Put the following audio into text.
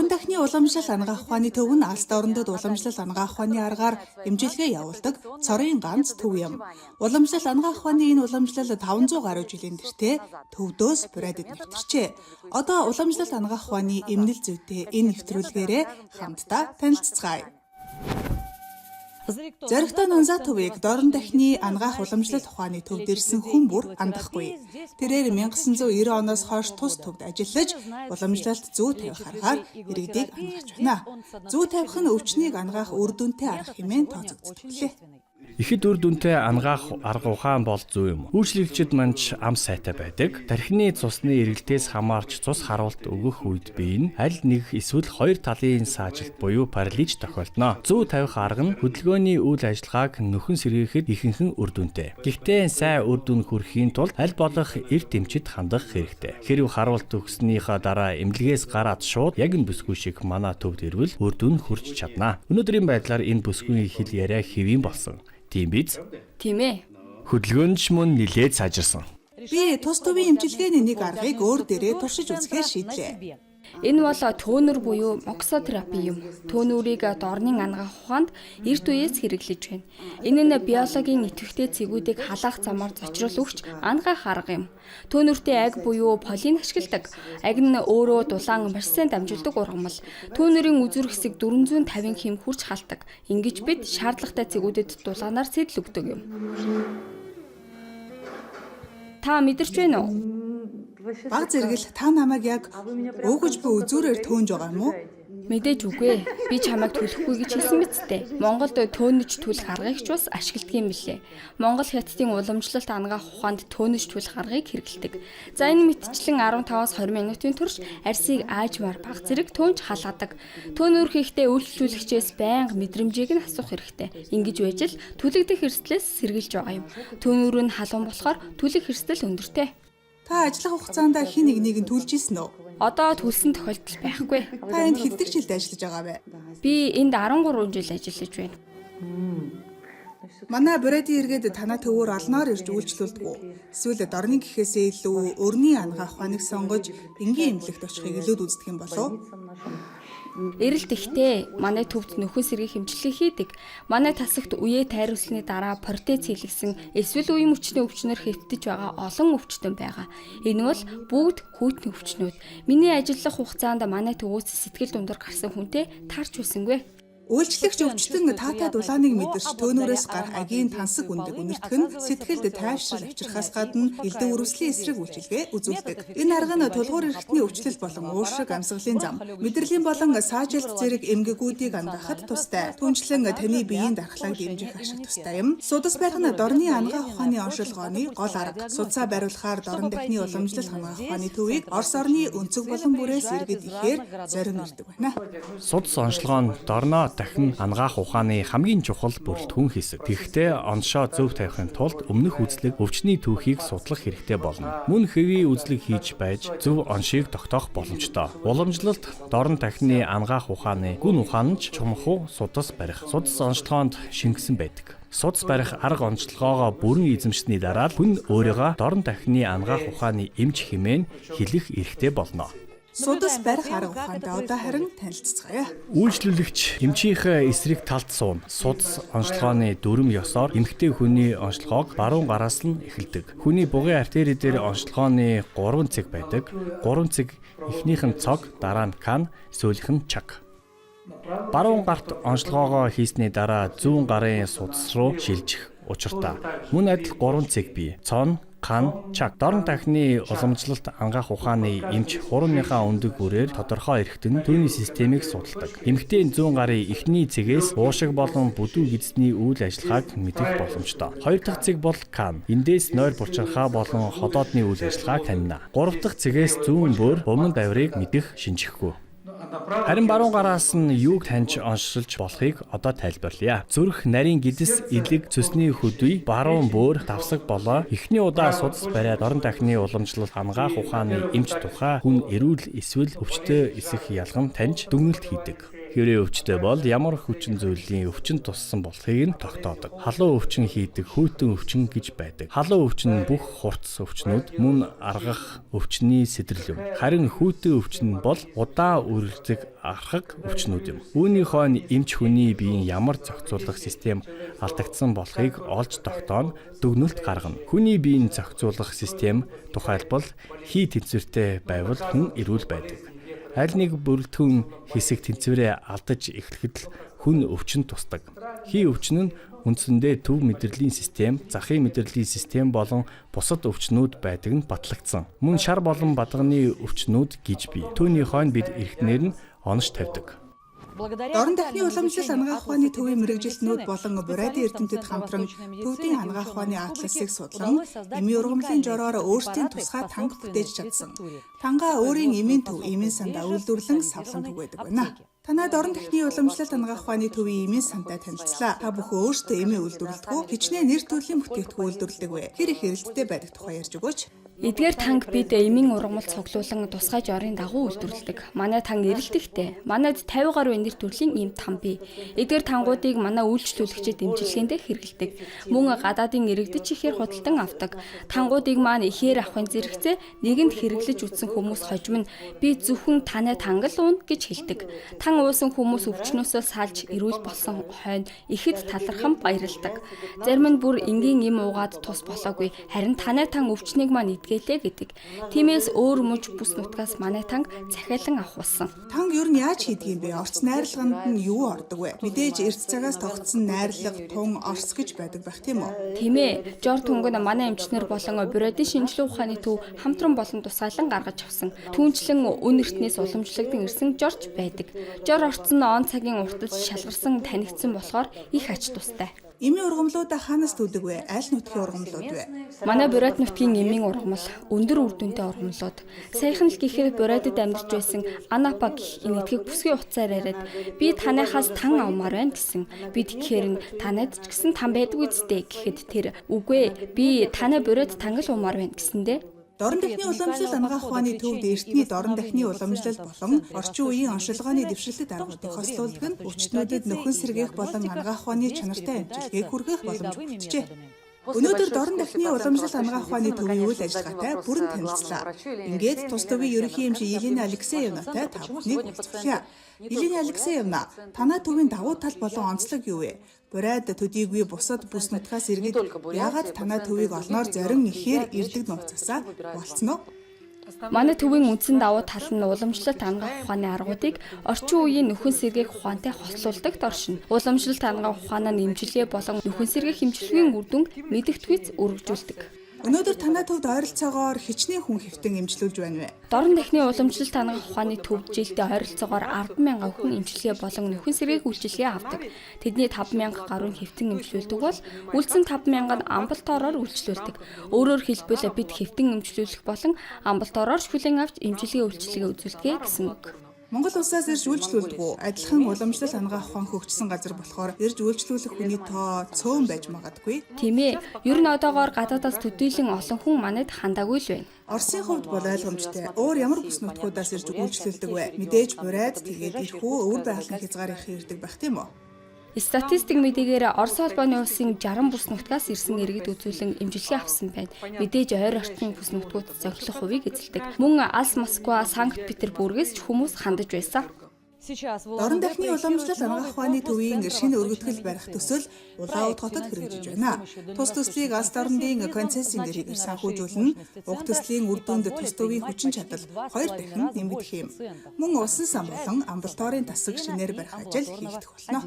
Дорн дахины уламжлал анагаах ухааны төв нь улс дорнодод уламжлал анагаах ухааны аргаар эмчилгээ явуулдаг цорын ганц төв юм. Уламжлал анагаах ухааны энэ уламжлал 500 гаруй жилийн тэртээ төвдөөс Бурайдад нэвтэрчээ. Одоо уламжлалт анагаах ухааны эмнэл зүйтэй энэ нэвтрүүлгээрээ хамтдаа танилцацгаая. Зоригтой Нанзатовыг Дорн дахины анагаах уламжлалт ухааны төвд ирсэн хүн бүр андахгүй. Тэрээр 1990 оноос хойш тус төвд ажиллаж уламжлалт зүү тавих аргаар иргэдийг анагааж байна. Зүү тавих нь өвчнийг анагаах үр дүнтэй арга хэмээн тооцогддог билээ. Ихэд үр дүнтэй анагаах арга ухаан бол зүй юм. Үйлчлэгчид маань ч ам сайтай байдаг. Тархины цусны эргэлтээс хамаарч цус харуулт өгөх үед бие нь аль нэг эсвэл хоёр талын саажилт буюу паралич тохиолдоно. Зүү тавих арга нь хөдөлгөөний үйл ажиллагааг нөхөн сэргээхэд ихэнхэн үр дүнтэй. Гэхдээ сайн үр дүн хүрэхийн тулд аль болох эрт эмчид хандах хэрэгтэй. Хэрв харуулт өгснийхаа дараа эмнэлгээс гараад шууд яг нь бүсгүй шиг манай төвд ирвэл үр дүн хүрч чадна. Өнөөдрийн байдлаар энэ бүсгүйн хэл яриа хэвийн болсон. Тийм биз? Тийм ээ. Хөдөлгөөн ч мөн нилээд сайжирсан. Би тус төвийн эмчилгээний нэг аргыг өөр дээрээ туршиж үзэхээр шийдлээ. Энэ бол төөнөр буюу моксотерапи юм. Төөнөрийг дорнын анагаах ухаанд эрт үеэс хэрэглэж байна. Энэ нь биологийн идэвхтэй цэгүүдийг халаах замаар зочрол өгч анагаах арга юм. Төөнөртөө аг буюу полин ашигладаг. Аг нь өөрөө дулаан маш сайн дамжуулдаг ургамал. Төөнөрийн үзүүр хэсэг 450 хэм хүрч халдаг. Ингэж бид шаардлагатай цэгүүдэд дулаанаар сэтэл өгдөг юм. Та мэдэрч байна уу? Бага зэрэг л та намайг яг өөгөж буй үзүүрээр төөнж байгаа юм уу? Мэдээж үгүй. Би чамайг түлхэхгүй гэж хэлсэн биз дээ. Монголд төөнөж түлэх аргыг ч бас ашигладаг юм билээ. Монгол хятадын уламжлалт анагаах ухаанд төөнөж түлэх аргыг хэрэглэдэг. За, энэ мэтчлэн 15-аас 20 минутын турш арьсыг аажмаар бага зэрэг төөнж халаадаг. Төөнөр хийхдээ үйлчлүүлэгчээс байнга мэдрэмжийг нь асуух хэрэгтэй. Ингэж байж л түлэгдэх эрсдлээс сэргийлж байгаа юм. Төөнөр нь халуун болохоор түлэх эрсдэл өндөртэй. Та ажиллах хугацаанд хэн нэгнийг нь түлж ирсэн үү? Одоо түлсэн тохиолдол байхгүй. Та энд хэдэн жилд ажиллаж байгаа вэ? Би энд 13 жил ажиллаж байна. Манай Бурайдын иргэд танай төвөөр олноор ирж үйлчлүүлдэг үү? Эсвэл дорны гэхээсээ илүү өрний анагаах ухааныг сонгож энгийн эмнэлэгт очихыг илүүд үздэг юм болов уу? Эрэлт ихтэй. Манай төвд нөхөн сэргээх эмчилгээ хийдэг. Манай тасагт үеэ тайруулсны дараа протез хийлгэсэн эсвэл үеийн мөчний өвчнөр хэвтэж байгаа олон өвчтөн байгаа. Энэ бол бүгд хүйтний өвчнүүд. Миний ажиллах хугацаанд манай төвөөс сэтгэл дундуур гарсан хүнтэй таарч байсангүй. Үйлчлэгч өвчтөн таатай дулааныг мэдэрч төөнүүрээс гарах агийн тансаг үндэг үнэртэх нь сэтгэлд тайвшрал авчрахаас гадна элдэв үрэвслийн эсрэг үйлчилгээ үзүүлдэг. Энэ арга нь тулгуур эрхтний өвчлөл болон уушиг амьсгалын зам, мэдрэлийн болон саажилт зэрэг эмгэгүүдийг анагаахад тустай. Түүнчлэн таны биеийн дархлааг дэмжих ашиг тустай юм. Судас барих нь дорны анагаах ухааны оншилгооны гол арга. Судсаа бариулахаар дорн дахины уламжлал анагаах ухааны төвийг Орос орны өнцөг болон бүрээс иргэд ихээр зорин ирдэг байна. Судас онцлогоо нь дорноо дахин анагаах ухааны хамгийн чухал бүрэлдэхүүн хэсэг. Тэгэхдээ оншоо зөв тавихын тулд өмнөх үзлэг өвчний түүхийг судлах хэрэгтэй болно. Мөн хэвийн үзлэг хийж байж зөв оншийг тогтоох боломжтой. Уламжлалт дорн дахины анагаах ухааны гүн ухаан нь ч чумхуу судас барих. Судас онцлогоонд шингэсэн байдаг. Судас барих арга онцлогоогоо бүрэн эзэмшсэний дараа л хүн өөрийгөө дорн дахины анагаах ухааны эмч хэмээн хэлэх эрхтэй болно. Судас барих арга ухаантай одоо харин танилцацгаая. Үйлчлүүлэгч эмчийнхээ эсрэг талд сууна. Судас онцлогооны дүрэм ёсоор эмэгтэй хүний онцлогоог баруун гараас нь эхэлдэг. Хүний бугын артери дээр онцлогооны 3 цэг байдаг. 3 цэг эхнийх нь цог, дараа нь кан, сүүлийнх нь чаг. Баруун гарт онцлогоогоо хийсний дараа зүүн гарын судас руу шилжих учиртай. Мөн адил 3 цэг бий. Цон, кан, чаг. Дорн дахны уламжлалт ангаах ухааны эмч хурууныхаа өндөг бүрээр тодорхой эрхтэн түүний системийг судалдаг. Эмэгтэй зүүн гарын эхний цэгээс уушиг болон бүдүү гэдэсний үйл ажиллагааг мэдэх боломжтой. Хоёр дахь цэг бол кан. Эндээс нойр булчирхай болон холоодны үйл ажиллагааг танина. Гурав дахь цэгээс зүүн бөөр буман давирыг мэдэх шинжихгүй. Харин баруун гараас нь юуг таньж оншилж болохыг одоо тайлбарлая. Зүрх, нарийн гэдэс, элэг, цөсний хөдүй, баруун бөөр, давсаг болоо эхний удаа судас бариад дорн дахны уламжлалт анагаах ухааны эмч тухай хүн эрүүл эсвэл өвчтөй эсэх ялган таньж дүгнэлт хийдэг. Хэрвээ өвчтэй бол ямар хүчин зүйлийн өвчин туссан болохыг нь тогтоодог. Халуун өвчин хийдэг хүйтэн өвчин гэж байдаг. Халуун өвчин нь бүх хурц өвчнүүд мөн аргах өвчний сэдрэл юм. Харин хүйтэн өвчин бол удаан үргэлжлэх архаг өвчнүүд юм. Үүний хойно эмч хүний биеийн ямар зохицуулах систем алдагдсан болохыг олж тогтооно, дүгнэлт гаргана. Хүний биеийн зохицуулах систем тухайлбал хий тэнцвэртэй байвал хүн эрүүл байдаг. Аль нэг бүрэлдэхүүн хэсэг тэнцвэрээ алдаж эхлэхэд л хүн өвчин тусдаг. Хий өвчин нь үндсэндээ төв мэдрэлийн систем, захын мэдрэлийн систем болон бусад өвчнүүд байдаг нь батлагдсан. Мөн шар болон бадганы өвчнүүд гэж бий. Түүний хойно бид эрхтнэр нь онош тавьдаг. Дорн дахны уламжлал анагаах ухааны төвийн мэргэжилтнүүд болон Бурайдын эрдэмтэд хамтран төвдийн анагаах ухааны атласыг судлан эмийн ургамлын жороор өөрсдийн тусгай танга бүтээж чадсан. Тангаа өөрийн эмийн төв, эмийн сандаа үйлдвэрлэн савлан түгээдэг байна. Танай дорн дахны уламжлалт анагаах ухааны төвийн эмийн сантай танилцлаа. Та бүхэн өөрсдөө эмээ үйлдвэрлэдэг үү? Хичнээн нэр төрлийн бүтээгдэхүүн үйлдвэрлэдэг вэ? Хэр их эрэлттэй байдаг тухай ярьж өгөөч. Эдгээр танг бид эмийн ургамал цуглуулан тусгай жорын дагуу үйлдвэрлэдэг. Манай танг эрэлтэгтэй. Манайд 50 гаруй нэр төрлийн ийм там бий. Эдгээр тангуудыг манай үйлчлүүлэгчид эмчилгээндээ хэрэглэдэг. Мөн гадаадын иргэдэд ч ихээр худалдан авдаг. Тангуудыг маань ихээр авахын зэрэгцээ нэгэнд хэрэглэж үзсэн хүмүүс хожим нь би зөвхөн танай танг л уuna гэж хэлдэг. Тан уусан хүмүүс өвчнөөсөө салж эрүүл болсон хойно ихэд талархан баярладаг. Зарим нь бүр энгийн эм уугаад тус болоогүй. Харин танай тан өвчнийг маань гэлээ гэдэг. Тиймээс өөр мөж бүс нутгаас манай танг захиалан авах болсон. Танг ер нь яаж хийдэг юм бэ? Орц найрлаганд нь юу ордог вэ? Мэдээж эрт цагаас тогтсон найрлага, тун, орц гэж байдаг байх тийм үү? Тийм ээ. Жор тунг нь манай эмчнэр болон Бурайдын шинжилгээ ухааны төв хамтран болон тусгайлан гаргаж авсан. Түүнчлэн өн эртнээс уламжлагдсан ирсэн жорч байдаг. Жор орц нь он цагийн уртад шалгарсан танигдсан болохоор их ач тустай. Эмийн ургамлуудаа хаанаас түлэг вэ? Аль нутгийн ургамлууд вэ? Манай Бурайд нутгийн эмийн ургамал өндөр үр дүнтэй ургамлууд. Саяхан л гэхээр Бурайдад амьдарч байсан Анапа гэх энэтхэг бүсгүй утсаар яриад би танайхаас тан авмаар байна гэсэн. Би тэгэхээр нь танайд ч гэсэн тан байдгүй зү гэхэд тэр үгүй ээ би танай Бурайд танг л уумаар байна гэсэндээ. Дорн дахны уламжлал анагаах ухааны төвд эртний дорн дахны уламжлал болон орчин үеийн оншилгооны дэвшилтэт аргуудыг хослуулдаг нь өвчтнүүдэд нөхөн сэргээх болон анагаах ухааны чанартай эмчилгээг хүргэх боломж бүтжээ. Өнөөдөр дорн дахны уламжлал анагаах ухааны төвийн үйл ажиллагаатай бүрэн танилцлаа. Ингээд тус төвийн ерөнхий эмч Елена Алексеевнатай та бүхнийг уулзлаа. Елена Алексеевна, танай төвийн давуу тал болон онцлог юу вэ? Бурайд төдийгүй бусад бүс нутгаас иргэд яагаад танай төвийг олноор зорин ихээр ирдэг нууцаасаа болцсон уу? Манай төвийн үндсэн давуу тал нь уламжлалт анагаах ухааны аргуудыг орчин үеийн нөхөн сэргээх ухаантай хослуулдагт оршино. Уламжлалт анагаах ухаанаа эмчилгээ болон нөхөн сэргээх эмчилгээний үр дүнг мэдэгдэхүйц өргөжүүлдэг. Өнөөдөр танай төвд ойролцоогоор хичнээн хүн хэвтэн эмчлүүлж байна вэ? Дорн дахны уламжлалт анагаах ухааны төвд жилдээ ойролцоогоор 10,000 хүн эмчилгээ болон нөхөн сэргээх үйлчилгээ авдаг. Тэдний 5,000 гаруй нь хэвтэн эмчлүүлдэг бол үлдсэн 5,000 нь амбулаториор үйлчлүүлдэг. Өөрөөр хэлбэл бид хэвтэн эмчлүүлэх болон амбулаториор хүлээн авч эмчилгээ үйлчилгээ үзүүлдэг гэсэн үг. Монгол улсаас ирж үйлчлүүлдэг үү? Адилхан уламжлал анагаах ухаан хөгжсөн газар болохоор ирж үйлчлүүлэх хүний тоо цөөн байж магадгүй. Тийм ээ. Ер нь одоогоор гадаадаас төдийлөн олон хүн манайд хандаагүй л байна. Оросын хувьд бол ойлгомжтой. Өөр ямар бүс нутгуудаас ирж үйлчлүүлдэг вэ? Мэдээж Бурайд тэгээд ирхүү өвөр байгалийн хязгаар их ирдэг байх тийм үү? Статистик мэдээгээр Орос улбаны улсын 60 бүс нутгаас ирсэн иргэд үзүүлэн эмчилгээ авсан байна. Мэдээж ойр орчмын бүс нутгууд зохилох хувийг эзэлдэг. Мөн Алс Москва, Санкт Петербургээс ч хүмүүс хандаж байсан. Дорн дахны уламжлал анагаах ухааны төвийн шинэ өргөтгөл барих төсөл Улаанбаатар хотод хэрэгжиж байна. Тус төслийг алс дорндын концессийн гэрээгээр санхүүжүүлнэ. Уг төслийн үр дүнд тус төвийн хүчин чадал 2 дахин нэмэгдэх юм. Мөн усан сан болон амбулаторийн тасаг шинээр барих ажил хийгдэх болно.